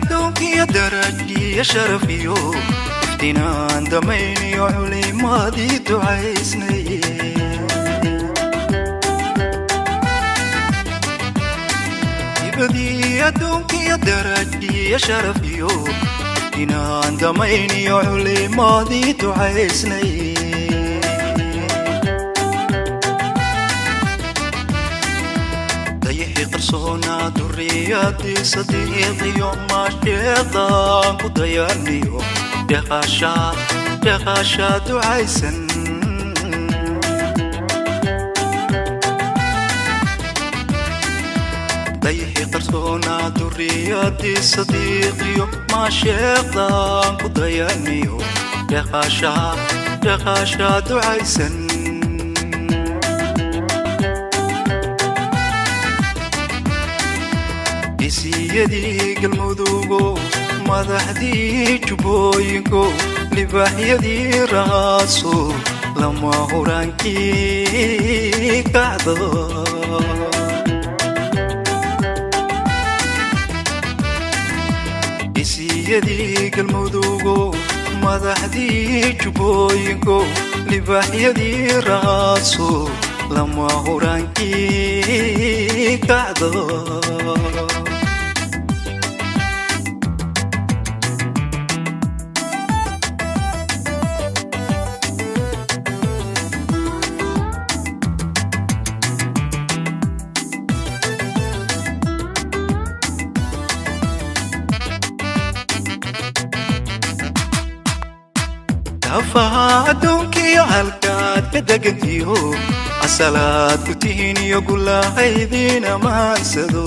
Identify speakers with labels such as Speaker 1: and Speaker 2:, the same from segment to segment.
Speaker 1: Adduunkiyo darajiyo sharafiyo iftinaan damayniyo culimadii ducaysnay. Hibadii adduunkiyo darajiyo sharafiyo iftinaan damayniyo culimadii ducaysnay. Dayixii qarsoonaa duriyadii sadiiqiyo maasheeqaan ku dayaniyo deqaashaa deqaashaa ducaysan. Dayixii qarsoonaa duriyadii sadiiqiyo maasheeqaan ku dayaniyo deqaashaa deqaashaa ducaysan. Isiyadii Galmudugo, madaxdii Jubbooyinko, libaaxyadii raaso lama huraankii kacdo. Isiyadii Galmudugo, madaxdii Jubbooyinko, libaaxyadii raaso lama huraankii kacdo. Daafaha adduunkiyo halkaad ka degantiyo asalaad ku tihiin iyo gulahaydin amaansado.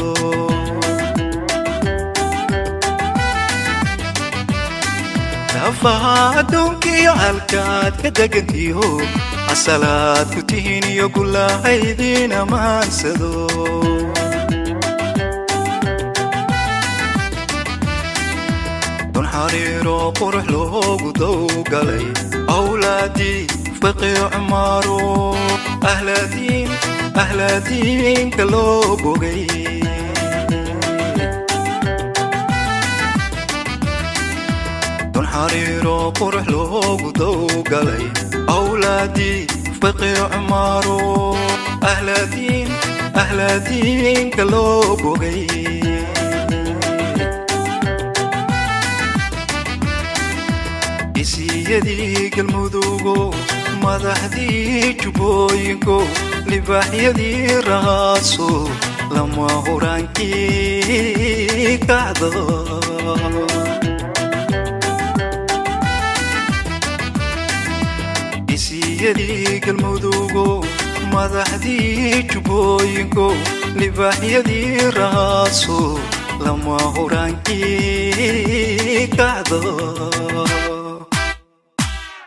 Speaker 1: Daafaha adduunkiyo halkaad ka degantiyo asalaad ku tihiin iyo gulahaydin amaansado. Dun xariiro qurux loogu dowgalay awlaadii Fiqi Cumaaro, ahladiin ahladiinka loo bogay. Dun xariiro qurux loogu dowgalay awlaadii Fiqi Cumaaro, ahladiin ahladiinka loo bogay. Isiyadii Galmudugo, madaxdii Jubbooyinko, libaaxyadii raaso lama huraankii kacdo. Isiyadii Galmudugo, madaxdii Jubbooyinko, libaaxyadii raaso lama huraankii kacdo.